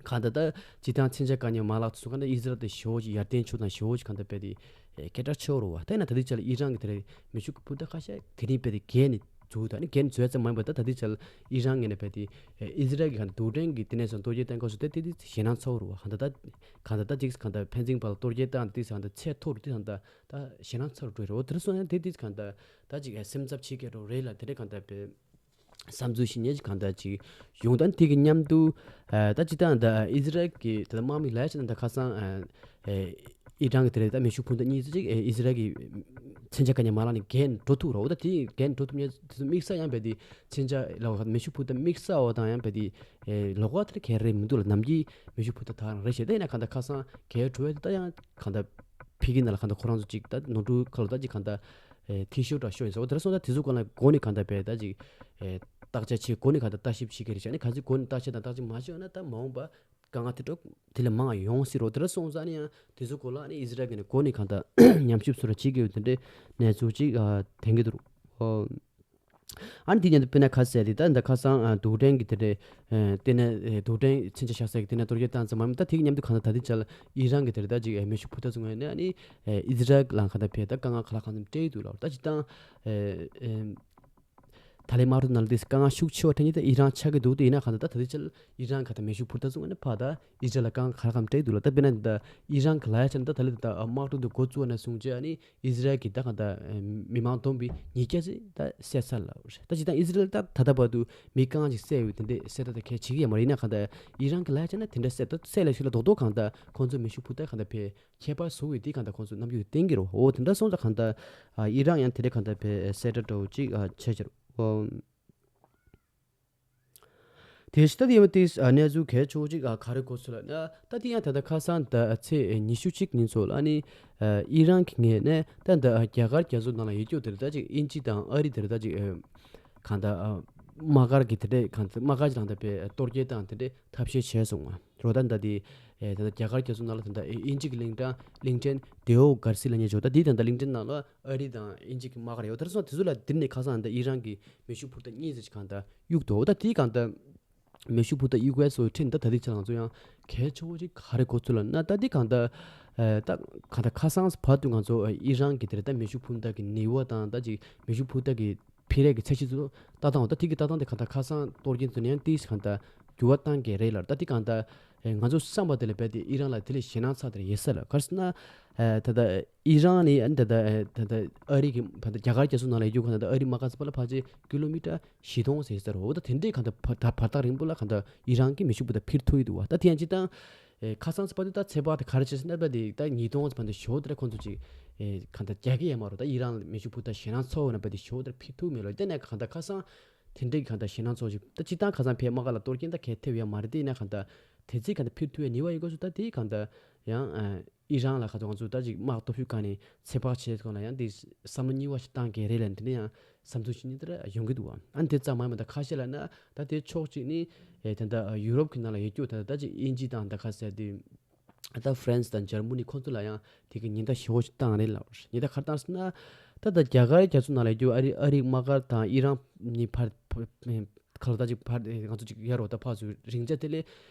གང་ལྟར་ད་སྤྱིར་བཏང་མཚོན་ཆ་དཀའ་ཉེན་མ་ལག་ཚོ་གང་ལྟར་ཨི་ཟི་རལ་དེ་ཞེ་པོ་ཅིག་ཡར་ལྡན་ཕྱོགས་དང་ཞེ་པོ་ཅིག་གང་ལྟར་རྦད་དེ་སྐད་གྲགས་ཆེ་བོ་རུ་བ། ད་ཡིན་ན་ད་ལྟའི་ཆར་ལ་ཨི་རན་གྱི་དེ་རེད་མེ་ཤུགས་ཀྱི་འཕུར་མདའ་ཁ་ཤས་དེ་རིང་རྦད་དེ་བརྒལ་ནས་འཛུལ། ད་ནི་བརྒལ་ནས་འཛུལ་ཡ་ཙམ་མ་ཡིན་པར་ད་ད་ལྟའི་ཆར་ལ་ཨི་རན་ངོས་ནས་རྦད་དེ་ཨི་ཟི་རལ་གྱི་གང་ལྟར་རྡུལ་ཕྲན་གྱི་ལྟེ་གནས་སུ་གཏོར་སྐྱོན་བཏང་སྐབས་སུ་དེ་དེ་ཞེད་སྣང་ཚ་བོ་རུ་བ། གང་ལྟར་ད་གང་ལྟར་ད་ཅིག་གང་ལྟར་ཕན་ཚུན་བར་ལ་གཏོར་སྐྱོན་བཏང་དེ་གང་ལྟར་ཚད་མཐོ་རུ་དེ་གང་ལྟར་ད་ཞེད་སྣང་ཚ་རུ་འགྲོ་རེད། འོ་དེ་རེད་སོང་ཡང་དེ་དེ་གང་ལྟར་ད་ཅིག་སེམས་འཚབ་བྱེད་མཁན་རོ་རེད་ལ། དེ་རེད་གང་ལྟར་རྦད་བསམ་ཚུལ་ཞིག་ཉེ་ཅིག་གང་ལྟར་ཅིག་ཡོང་དང་དེ་གི་མཉམ་དུ། ཨ་ད་ཅི་ལྟར་ད་ཨི་ཟི་རལ་གྱི་ད་དམག་མི་ལ་ཡ་ཅིག་ད་ཁ་སང་ཨ་ཨ་ཨི་རན་གྱི་དེ་རེད་ད་མེ་ཤུགས་འཕུར་མདའ་གཉིས་ཙམ་ཅིག་ཨ་ཨི་ཟི་རལ་གྱི་མཚོན་ཆ་དཀའ་ཉེན་མ་ལག་ནས་བརྒལ་འགྲོ་ཐུབ་རོགས། ད་དེ་བརྒལ་འགྲོ་ཐུབ་ཉེ་དེ་ཚོ་དམིགས་བསལ་ཡང་རྦད་དེ་མཚོན་ཆ་ལ་མེ་ཤུགས་འཕུར་མདའ་དམིགས་བསལ་བ་དང་ཡང་རྦད་དེ་ཨེ་ལོགས་ཀ་དེ་ག་རེ་མི་འདུག་ལ། ནམ་རྒྱུན་མེ་ཤུགས་འཕུར་མདའ་དག་རང་རེད་ཤེས། ད་ཡིན་ན་གང་ལྟར་ཁ་སང་གལ་འགྲོ་བས་ད་ཡང་གང་ལྟར་ཕ་གི་ནང་ལ་གང་ལྟར་ཁོ་རང་ཚོ་ཅིག་ད་ནོར་འཁྲུལ་ཁ་ལོ་ད་ཅིག་གང་ལྟར་ཨེ་འཐུས་ཤོར་འདྲ་ཤོར་ཡིན་ས། འོ་དེ་འདྲ་སོང་ཙང་དེ་ཚོ་སྒང་ལ་འགོ་ནས་གང་ལྟར་རྦད་ད་ཅིག་ཨེ་བརྟག་དཔྱད་བྱེད། འགོ་ནས་གང་ལྟར་ལྟ་ཞིབ་བྱེད་ཀྱི་རེད་ཤག་ནི་ག་ཚོད་འགོ་ནས་བརྟག་དཔྱད་དང་བརྟག་དཔྱད་མ་བྱས་ན་ད་མ་འོངས་པ་དཀའ་ངལ་དེ་འདྲ་དེ་ལས་མང་ཡོང་སྲིད་རོ། དེ་འདྲ་སོང་ཙང་ནི་ཡང་དེ་ཚོ་སྒང་ལ་ནི་ཨི་ཟི་རལ་གྱི་ནི་འགོ་ནས་གང་ལྟར་ཉམས་ཞིབ་ཚུལ་ལ་བྱེད་ཀྱི་ཡོད། དེ་འདྲའི་གནས་ཚུལ་ཅིག་ཨ་དྲན་གྱི་འདུག་ཨོ། ཨ་ནི་དེ་ཉིད་དུ་དཔེར་ན་ཁ་གསལ་དེ་ད་འདི་ཁ་སང་ཨ་རྡུལ་ཕྲན་གྱི་དེ་འདྲའི་ཨ་ལྟེ་གནས་ཨ་རྡུལ་ཕྲན་མཚོན་ཆ་བཞག་སའི་ལྟེ་གནས་གཏོར་སྐྱོན་བཏང་ཙམ་མ་ཡིན་པར་ད་དེ་གི་མཉམ་དུ་གང་ལྟར་ད་ལྟའི་ཆར་ལ་ཨི་རན་གྱི་དེ་རེད་ད་ཅིག་ཨ་མེ་ཤུགས་འཕུར་མདའ་བཟུང་བའི་ནས་ཨ་ནི་ཨ་ཨི་ཟི་རལ་ལའང་གང་ལྟར་ཕེ་ད་དཀའ་ངལ་ག་ལ་གང་འཚམ་སྤྲད་ཡི་འདུག་ལབ། ད་སྤྱིར་བཏང་ཨ་ཨ་ད་ལན་དམག་འཁྲུག་ནང་ལ་དེ་དཀའ་ངལ་ཤུགས་ཆེ་བ་འཕྲད་མཁན་དེ་ཨི་རན་ཆགས་ཀྱི་འདུག་དེ་ཡིན་ན་གང་ལྟར་ད་ད་ལྟའི་ཆར་ལ་ཨི་རན་གང་ལྟར་མེ་ཤུགས་འཕུར་མདའ་བཟུང་བ་ནི་ཕ་ད་ཨི་ཟི་རལ་ལ་དཀའ་ངལ་ག་ལ་གང་འཚམ་སྤྲད་ཡི་འདུག་ལབ། ད་དཔེར་ན་ད་ཨི་རན་གྱི་ལབ་ཡ་ཆ་ནི་ད་ད་ལྟ་ད་དམག་འཁྲུག་འདི་འགོ་བཙུགས་པ་ནས་བཟུང་བྱས་ཨ་ནི་ཨི་ཟི་རལ་གྱི་ད་གང་ལྟར་མི་མང་བསྡོམས་པའི་ཉིས་བརྒྱ་ཙམ་ད་བསད་ཚར་ལབ་རེད། ད་སྤྱིར་བཏང་ཨི་ཟི་རལ་ད་ད་ལྟ་བར་དུ་མི་དཀའ་ངལ་ཅིག་བསད་ཡོད་དེ་འདྲས་གསལ་བསྒྲགས་ད་གལ་བྱེད་ཀྱི་ཡོད་མ་རེད། ཡིན་ན་གང་ལྟར་ཨི་རན་གྱི་ལབ་ཡ་ཆ་ན་དེ་འདྲ་བསད་ད་བསད་ལ་ཞིག་ལ་རྡོག་རྡོག་གང་ལྟར་ཁོང་ཚོ་མེ་ཤུགས་འཕུར་མདའ་གང་ལྟར་ཕེ་ཁྱད་པར་བཟོ་འོས་དེ་གང་ལྟར་ཁོང་ཚོས་རྣམ་འགྱུར་བསྟན་གྱི་རེད། འོ་དེ་འདྲ་སོང་ཙང་གང་ལྟར་ཨ་ཨི་རན་ཡང་དེ་འདྲ་གང་ལྟར་ཕེ་གསལ་བསྒྲགས་འདྲ་བོ་ཅིག་ཨ་བྱས་ཀྱི་རེད། འོ་དེ་ཞིག་ད་དེ་ཡང་དེ་ཨ་གནས་ཚུལ་གལ་ཆེ་བོ་ཅིག་ཨ་ག་རེ་གོ་ཚུལ་ལ་ན་ད་དེ་ཡང་ད་ལྟ་ཁ་སང་ད་ཚེས་ཉི་ཤུ་གཅིག་ཉིན་ཚོ་ལ་ཨ་ནི་ཨ་ཨི་རན་གྱི་ངོས་ནས་ད་ད་རྒྱ་གར་རྒྱ་མཚོ་ནང་ལ་ཡོད་རྒྱུ་དེ་རེད། ད་ཅིག་དབྱིན་ཇི་དང་ཨ་རི་དེ་རེད། ད་ཅིག་ཨ་གང་ལྟར་ཨ་དམག་སྒར་གྱི་དེ་འདྲས་གང་ལྟར་དམག་སྒར་གྱི་ནང་ད་ཕེ་གཏོར་སྐྱོན་བཏང་དེ་འདྲས་ཐབས་ཤེས་བྱས་སོང་བ། རོ་ད་ད་དེ་ཨེ་ད་ལྟ་རྒྱ་གར་རྒྱ་མཚོ་ནང་ལ་ད་ལྟ་ཨེ་དབྱིན་ཇི་གི་གླིང་ཕྲན་གླིང་ཕྲན་ཌེའོ་གར་སི་ལབ་མཁན་ཅིག་ད་དེ་ད་ལྟ་གླིང་ཕྲན་ནང་ལ་ཨ་རི་དང་དབྱིན་ཇི་གི་དམག་སྒར་ཡོད། དེར་སོང་དེ་ཚོ་ལ་དེ་ནས་ཁ་སང་ད་ཨི་རན་གྱི་མེ་ཤུགས་འཕུར་མདའ་གཉིས་ཙམ་ཅིག་གང་ལྟར་གཡུགས་འདུག་འོ་ད་དེ་གང་ལྟར་མེ་ཤུགས་འཕུར་མདའ་གཡུགས་པའི་སོ་ཁྲིད་ད་ད་དེ་ཆ་ལ་ང་ཚོ་ཡང་གལ་ཆེ་བོ་ཅིག་ག་རེ་གོ་ཚུལ་ལ་ན་ད་དེ་གང་ལྟར་ཨེ་ད་གང་ལྟར་ཁ་སང་བར་དུ་ང་ཚོ་ཨེ་ཨི་རན་གྱི་དེར་ད་མེ་ཤུགས་འཕུར་མདའ་གི་ནུས་པ་དང་ད་ཅིག་མེ་ཤུགས་འཕུར་མདའ་གི་འཕེལ་རྒྱས་ཀྱི་ཚད་གཞི་ཚོ་ལྟ་སྟངས་འོ་ད་དེ་གི་ལྟ་སྟངས་དེ་གང་ལྟར་ཁ་སང་གཏོར་སྐྱོན་ཚོ་ནས་ཡང་ཏིས་གང་ལྟར་འགྱུར་བ་བཏང་གི་རེད་ལ། ད་དེ་གང་ལྟར་ང་ཚོ་བསམ་པ་དེ་ལས་རྦད་དེ་ཨི་རན་ལ་དེ་ལས་ཞེད་སྣང་ཚ་དེ་ཡོད་ས་ལ། ག་རེ་ཟེར་ན་ད་ལྟ་ཨི་རན་ནི་ད་ལྟ་ད་ལྟ་ཨ་རི་གི་ད་ལྟ་རྒྱ་གར་རྒྱ་མཚོ་ནང་ལ་ཡོད་རྒྱུ་གང་ལྟར་ཨ་རི་དམག་སྒར་ཚོ་པ་ལ་ཕལ་ཆེར་ཀི་ལོ་མི་ཊར་བཞི་སྟོང་ཟེར་ས་རེད། འོ་ད་དེ་འདྲས་གང་ལྟར་བར་ད་བར་ཐག་རིང་པོ་ལ་གང་ལྟར་ཨི་རན་གྱི་མེ་ཤུགས་འཕུར་མདའ་འཕུར་ཐུབ་ཡི་འདུག་བ། ད་དེ་ཡང་སྤྱིར་བཏང་ཨེ་ཁ་སང་ཚེ་པ་དེ་ད་ཚེ་པ་དེ་ག་རེ་བྱས་ཟེར་ན་པ་དེ་ད་ཉིས་སྟོང་ཙམ་དེ་ཞོ་དེ་ཁོང་ཚོ་ཅིག་ཨེ་གང་ལྟར་རྒྱག་གི་ཡོད་མ་རེད། ད་ཨི་རན་ལ་མེ་ཤུགས་འཕུར་མདའ་ཞེད་སྣང་ཚ་བོ་ན་པ་དེ་ཞོ་དེ་འཕུར་ཐུབ་མེད་ལོ། དེ་ནས་གང་ལྟར་ཁ་སང་དེ་འདྲའི་གང་ལྟར་ཞེད་སྣང་ཚ་བོ་ཅིག་ད་སྤྱིར་བཏང་ཁ་སང་ཕའི་དམག་སྒར་ལ་གཏོར་སྐྱོན་ད་གལ་ཐེབས་ཡོད་མ་རེད། དེ་ཡིན་ན་གང་ལྟར་དེ་ཚེ་གང་ལྟར་འཕུར་ཐུབ་ཡ་ནུས་པ་ཡོད་དགོས་སུ་ད་དེ་གང་ལྟར་ཡང་ཨེ་ཨི་རན་ལ་ཁ་ཐོག་ང་ཚོ་ད་ཅིག་དམག་སྟོབས་ཤུགས་སྒང་ནས་ཚོད་དཔག་བྱས་སྐོར་ལ་ཡང་འདི་བསམ་བློ་གཉིས་པ་ཞིག་བཏང་གི་རེད་ལ། འདི་ནས་ཡང་བསམ་ཚུལ་ཞིག་གཉིས་ལྟར་ཡོང་གི་འདུག་བ། ཨ་ནི་དེ་ཙམ་མ་ཡིན་པ་ད་ཁ་ཤས་ལ་ན་ད་དེ་ཕྱོགས་གཅིག་ནི་ཨེ་ད་ལྟ་ཡུ་རོབ་ཀྱི་ནང་ལ་ཡོད་རྒྱུ་ད་ད་ཅིག་དབྱིན་ཇི་དང་ད་ཁ་ཟེར་དུས་ད་ཧྥ་རན་སི་དང་འཇར་མ་ནི་ཁོང་ཚོ་ལ་ཡང་དེ་གི་ཉེན་བརྡ་ཞེ་པོ་ཞིག་བཏང་རེད་ལབ་རེད། ཉེན་བརྡ་ག་རེ་བཏང་ཟེར་ན་ད་ད་རྒྱ་གར་རྒྱ་མཚོ་ནང་ལ་ཡོད་རྒྱུ་ཨ་རི་ཨ་རིའི་དམག་སྒར་དང་ཨི་རན་ནི་ཕར་ཁ་ལོ་ད་ཅིག་ཕར་ང་ཚོ་ཅིག་ཡར་རོ་ད་ཕར་ཚུར་རིང་ཆ་དེ་ལས་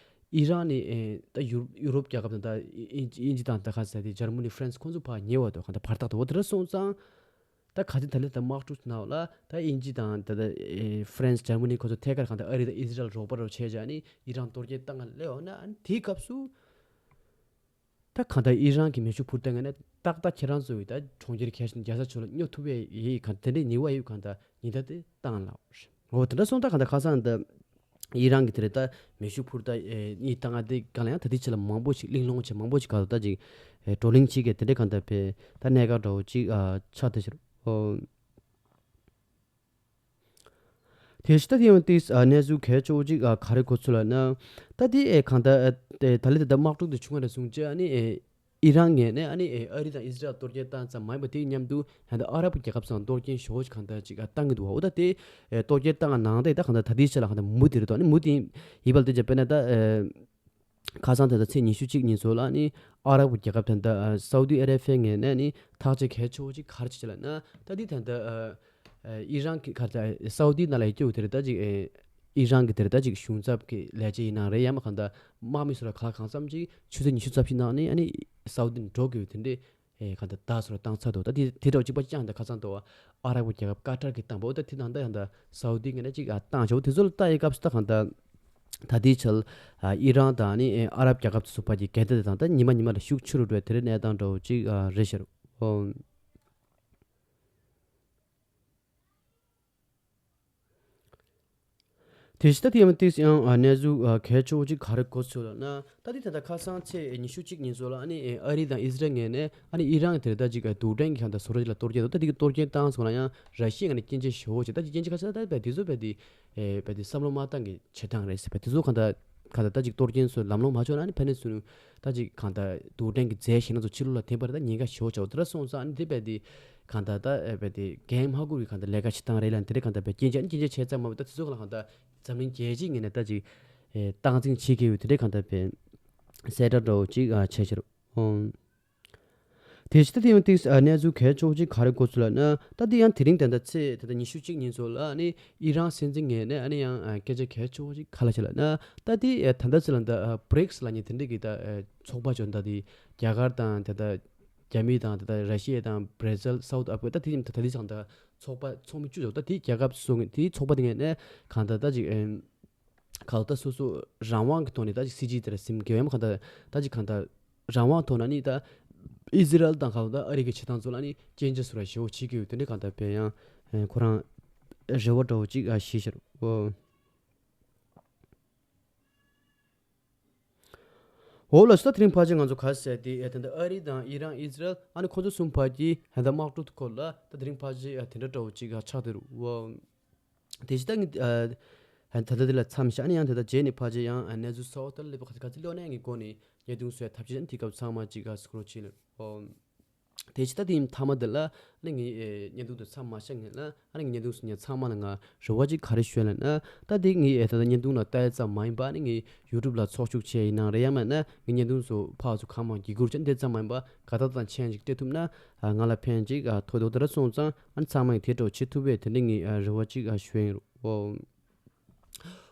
ཨི་རན་ནི་ཨེ་ད་ཡུ་ཡུ་རོབ་རྒྱལ་ཁབ་དང་ད་དབྱིན་དབྱིན་ཇི་དང་ད་ག་ཟེར་དེ་འཇར་མ་ནི་ཧྥ་རན་སི་ཁོང་ཚོ་ཕར་ཉེ་བ་དོ་གང་ད་བར་ཐག་དོ་འོ་དེ་འདྲ་སོང་ཙང་ད་ག་ཚོད་ད་ལེ་ད་དམག་འཁྲུག་ནང་ལ་ད་དབྱིན་ཇི་དང་ད་ད་ཨེ་ཧྥ་རན་སི་འཇར་མ་ནི་ཁོང་ཚོ་ཐད་ཀར་གང་ད་ཨ་རི་དང་ཨི་ཟི་རལ་རོགས་པ་རོགས་བྱས་བྱས་ནི་ཨི་རན་གཏོར་སྐྱོན་བཏང་ག་ལེ་འོ་ན་ཨ་ནི་དེའི་སྐབས་སུ། ད་གང་ལྟར་ཨི་རན་གྱི་མེ་ཤུགས་འཕུར་མདའ་ངོས་ནས་ཏག་ཏག་ཁྱེད་རང་ཚོའི་ད་གྲོང་ཁྱེར་གལ་ཆེན་རྒྱལ་ས་ཕྱོགས་ལ་སྙོབ་ཐུབ་པའི་ཡི་གང་དེ་འདྲའི་ནུས་པ་ཡོད་གང་ལྟར་ཉེན་བརྡ་དེ་བཏང་ལ། འོ་དེ་འདྲ་སོང་ད་གང་ལྟར་ཁ་སང་ད་ཨི་རན་གྱི་དེ་རེད་ད་མེ་ཤུགས་འཕུར་མདའ་གཉིས་བཏང་ང་དེ་གང་ལ་ཡང་ད་ལྟའི་ཆ་ལ་མང་པོ་ཞིག་གླེང་སློང་བྱས་མང་པོ་ཞིག་གང་ལྟར་ད་ཅིག་བགྲོ་གླེང་བྱེད་མཁན་དེ་འདྲའི་གང་ལྟར་བས་ད་གནད་འགག་འདྲ་བོ་ཅིག་ཆགས་བསྡད་ཤག་འོ། དེ་ཕྱི་ད་དེ་ཡང་ཏིས་གནས་ཚུལ་གལ་ཆེ་བོ་ཅིག་ག་རེ་གོ་ཚུལ་ལ་ན། ད་དེ་ཨེ་གང་ལྟར་ད་ལི་ད་དམག་འཁྲུག་དེ་བྱུང་བ་ནས་བཟུང་བྱས་ཨ་ནི་ཨེ་ཨི་རན་ངོས་ནས་ཨ་ནི་ཨེ་ཨ་རི་དང་ཨི་སི་རལ་གཏོར་སྐྱོན་བཏང་ཙམ་མ་ཡིན་པ་དེའི་མཉམ་དུ་ད་ལྟ་ཨ་རབ་རྒྱལ་ཁབ་ཚང་གཏོར་སྐྱོན་ཞེ་པོ་ཅིག་གང་ལྟར་ཅིག་བཏང་གི་འདུག་འོ་ད་དེ་ཨེ་གཏོར་སྐྱོན་བཏང་ནང་དེ་ད་གང་ལྟར་ད་དེའི་ཆ་ལ་གང་ལྟར་མུ་དེ་རེད་དོ་ཨ་ནི་མུ་དེ་ཡིན་པ་ལ་དེ་བྱས་དཔེར་ན་ད་ཨེ། ཁ་སང་ད་ལྟ་ཚེས་ཉི་ཤུ་གཅིག་ཉིན་ཚོ་ལ་ནི་ཨ་རབ་རྒྱལ་ཁབ་ད་ལྟ་ཨ་སའུ་དི་ཨ་ར་བྷི་ཡའི་ངོས་ནས་ནི་ཐག་གཅོད་གལ་ཆེ་བོ་ཅིག་ག་རེ་བྱས་ལབ་ན། ད་འདི་ད་ལྟ་ཨ་ཨ་ཨི་རན་གྱི་ཁ་ད་སའུ་དི་ནང་ལ་ཡོད་རྒྱུ་དེ་རེད། ད་ཅིག་ཨ་ཨི་རན་གྱི་དེ་རེད། ད་ཅིག་གཞུང་ཚབ་ཀྱི་ལས་བྱེད་ཡིན་ནའང་རེད། ཡང་མ་གང་ལྟར་དམག་མི་ཚོ་ལ་ག་ལ་གང་འཚམ་ཅིག་ཆུ་ཚོད་ཉི་ཤུ་རྩ་བཞི་ནང་ནི་ཨ་ནི་སའུ་དི་ནས་འགྲོ་དགོས་དེ་འདྲས། ཨེ་གང་ལྟར་ད་སོར་བཏང་ཚར་འདུག་ད་དེ་དེ་འདྲ་བོ་གཅིག་པ་ཅང་ད་ཁ་སང་དུ་ཨ་རབ་རྒྱལ་ཁབ་ཀ་ཏར་གྱིས་བཏང་པ། འོ་ད་དེ་ནང་ད་ཡང་ད་སའུ་དི་ངོས་ནས་གཅིག་ཨ་བཏང་ཆོག་དེ་ཚོ་ལ་ལྟ་ཡི་སྐབས་སུ་ད་གང་ལྟར་ད་ལྟའི་ཆར་ཨ་ཨི་རན་དང་ནི་ཨ་རབ་རྒྱལ་ཁབ་ཚོ་ཚོགས་པ་གྱི་འགལ་ཟླ་དེ་དང་ད་ཉི་མ་ཉི་མ་ལ་ཤུགས་ཆེ་རུ་འགྲོ་བའི་དེ་རེད་གནས་སྟངས་འདྲ་བོ་གཅིག་ཨ་རེད་ཤག་ཨོ། དེ་བཞིན་ད་དེ་ཡང་ཏིག་ཡང་ཨ་གནས་ཚུལ་ཨ་གལ་ཆེ་བོ་ཅིག་ག་རེ་གོ་ཚོད་ལབ་ན། ད་དེ་ད་ལྟ་ཁ་སང་ཚེས་ཉི་ཤུ་གཅིག་ཉིན་ཚོ་ལ་ཨ་ནི་ཨ་རི་དང་ཨི་ཟི་རལ་ངོས་ནས་ཨ་ནི་ཨི་རན་དེར་ད་ཅིག་རྡུལ་ཕྲན་གྱི་གང་ལྟར་བཟོ་གྲྭ་ཅིག་ལ་གཏོར་སྐྱོན་འདུག་ད་དེ་གི་གཏོར་སྐྱོན་བཏང་སོང་ལ་ཡང་ར་ཤི་ཡའི་ངོས་ནས་སྐྱོན་བརྗོད་ཞེ་བོ་བྱས། ད་ཅིག་སྐྱོན་བརྗོད་ཁ་ཤས་ད་བས་དེ་ཚོ་བས་དེ་ཨེ་བས་དེ་བསམ་བློ་མ་བཏང་གི་བྱེད་སྟངས་རེད་ཟེར། བས་དེ་ཚོ་གང་ལྟར་གང་ལྟར་ད་ཅིག་གཏོར་སྐྱོན་ཚོ་ལམ་ལྷོང་མ་བྱུང་ན་ཨ་ནི་ཕན་ནས་ཚུར་ད་ཅིག་གང་ལྟར་རྡུལ་ཕྲན་གྱི་རྫས་གཞན་སྣ་ཚོགས་ཕྱི་ལོགས་ལ་འཐེན་པ་རེད། ད་ཉེན་ཁ་ཞེ་བོ་ཆེ་བ་དེ་འདྲ་སོང་ཙང་ཨ་ནི་དེ་བས་དེ་གང་ལྟར་ད་ཨེ་བས་དེ་འགན་མ་འཁུར་བའི་གང་ལྟར་ལས་ཀ་བྱེད་སྟངས་རེད་ལ། དེ་རེད་གང་ལྟར་བས་སྐྱོན་བརྗོད་ཨ་ནི་སྐྱོན་བརྗོད་ཚད་ཙམ་མ་བས་ད་དེ་ཚོ་གང་ལ་གང་ལྟར་འཛམ་གླིང་རྒྱལ་སྤྱིའི་ངོས་ནས་ད་ཅིག་ཨེ་སྟངས་འཛིན་བྱེད་དགོས་ཡོད། དེ་འདྲའི་གང་ལྟར་བས་གསལ་བསྒྲགས་འདྲ་བོ་ཅིག་ཨ་བྱས་ཤག་ཨོ། དེ་བཞིན་ད་དེ་ཡང་ཏིག་ཨ་གནས་ཚུལ་གལ་ཆེ་བོ་ཅིག་ག་རེ་གོ་ཚུལ་ལབ་ན། ད་དེ་ཡང་དེ་རིང་ད་ལྟ་ཚེས་ད་ལྟ་ཉི་ཤུ་གཅིག་ཉིན་ཚོ་ལ་ཨ་ནི་ཨི་རན་སྲིད་འཛིན་ངོས་ནས་ཨ་ནི་ཡང་ཨ་སྐད་ཆ་གལ་ཆེ་བོ་ཅིག་ག་ལ་བྱས་ལབ་ན། ད་དེ་ཨ་ད་ལྟ་ཚེ་ལ་ད་ཨ་བྷི་རིགས་ལབ་མཁན་དེ་འདྲ་གི་ད་ཨ་ཚོགས་པ་ཅིག་ད་དེ་རྒྱ་གར་དང་ད་ལྟ་རྒྱ་མི་དང་ད་ལྟ་ར་ཤི་ཡ་དང་བྷ་ར་ཟིལ། སའུ་ཐི་ཨ་ཕི་རི་ཀ་ད་དེ་ད་ད་དེ་ཚང་ད་ཚོགས་པ་ཚོགས་མི་བཅུ་ཙམ། ད་དེ་རྒྱལ་ཁབ་སོ་ངོས་དེའི་ཚོགས་པ་དེ་ངོས་ནས་གང་ལྟར་ད་ཅིག་ཨ་གང་ལྟར་སོ་སོ་རང་དབང་གི་ཐོག་ནས་ད་ཅིག་སྲིད་ཇུས་དེ་འདྲ་ཟིན་དགོས་ཡ་མ་གང་ལྟར་ད་ཅིག་གང་ལྟར་རང་དབང་ཐོག་ནས་ནི་ད་ཨི་ཟི་རལ་དང་གང་ལྟར་ཨ་རི་གི་བྱེད་སྟངས་ཚོ་ལ་ནི་སྐྱོན་བརྗོད་ཟེར་བ་ཞེ་བོ་བྱེད་ཀྱི་ཡོད། དེ་འདྲ་གང་ལྟར་བས་ཡང་ཁོ་རང་རེ་བ་འདྲ་བོ་ཅིག་ཨ་བཞེས་ཤར་འོ། འོ་ལགས་སོ། ད་དེ་རིང་ཕལ་ཆེར་ང་ཚོ་ག་རེ་ཟེར་དེ་ཨེ་ད་ལྟ་ཨ་རི་དང་ཨི་རན་ཨི་ཟི་རལ་ཨ་ནི་ཁོ་ཚོ་གསུམ་བར་གྱི་ད་ལྟ་དམག་འཁྲུག་སྐོར་ལ་ད་དེ་རིང་ཕལ་ཆེར་ཨ་དེ་འདྲ་འདྲ་བོ་ཅིག་ཨ་ཆགས་བསྡད་རེད་འོ། དེ་བཞིན་ད་ངས་ཨ་ད་ལྟ་འདི་ལ་མཚམས་བཞག་ནས་ཡང་ད་ལྟ་རྗེས་ནས་ཕལ་ཆེར་ཡང་ཨ་གནས་ཚུལ་གསར་པ་ལྟར་སླེབས་པ་ག་ཚོད་སླེབས་ན་ངས་འགོ་ནས་བརྙན་ཐུང་བཟོ་ཡ་ཐབས་ཤེས་དེ་སྐབས་ཚང་མ་གཅིག་ག་སྐུ་རོགས་བྱེད་ལ། ཨོ། དེ་བཞིན་ད་དེའི་མཐའ་མ་དེ་ལ་ཨ་ནི་ངས་ཨེ་བརྙན་ཐུང་དེ་མཚམས་མ་བཞག་སྔོན་ལ་ཨ་ནི་ངས་བརྙན་ཐུང་གཟིགས་མཁན་ཚང་མ་ལ་ང་རེ་བ་གཅིག་ག་རེ་ཞུ་ཡ་ལབ་ན། ད་དེ་ངས་ཨེ་ད་ལྟ་བརྙན་ཐུང་ལ་ལྟ་ཡ་ཙམ་མ་ཡིན་པ་ཨ་ནི་ངས་ཡུ་ཊུབ་ལ་ཚོགས་ཞུགས་བྱས་ཡིན་ནའང་རེད། ཡང་མིན་ན་ངས་བརྙན་ཐུང་ཚོ་ཕར་ཚུར་གང་མང་བརྒྱུད་སྐུར་བྱས་འདི་ཙམ་མ་ཡིན་པ་དགའ་རྟགས་དང་མཆན་ཅིག་སྤྲད་ཐུབ་ན་ཨ་ང་ལ་ཕན་ཅིག་ཨ་ཐོགས་འདུག་དེ་འདྲ་སོང་ཙང་ཨ་ནི་ཚང་མ་ཡིས་དེ་འདྲ་བྱེད་ཐུབ་པས་དེ་འདྲ་ངས་ཨ་རེ་བ་གཅིག་ཨ་ཞུ་ཡིན་རོ།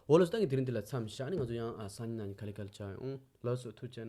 འོ་ལགས་སོ། ད་ངས་དེ་རིང་འདི་ལ་མཚམས་བཞག་ནས་ང་ཚོ་ཡང་ཨ་སང་ཉིན་གནངས་ཉིན་ག་ལེ་ག་ལེ་བྱ་ཡོང་། ལགས་སོ། ཐུགས་རྗེ་ཆེ།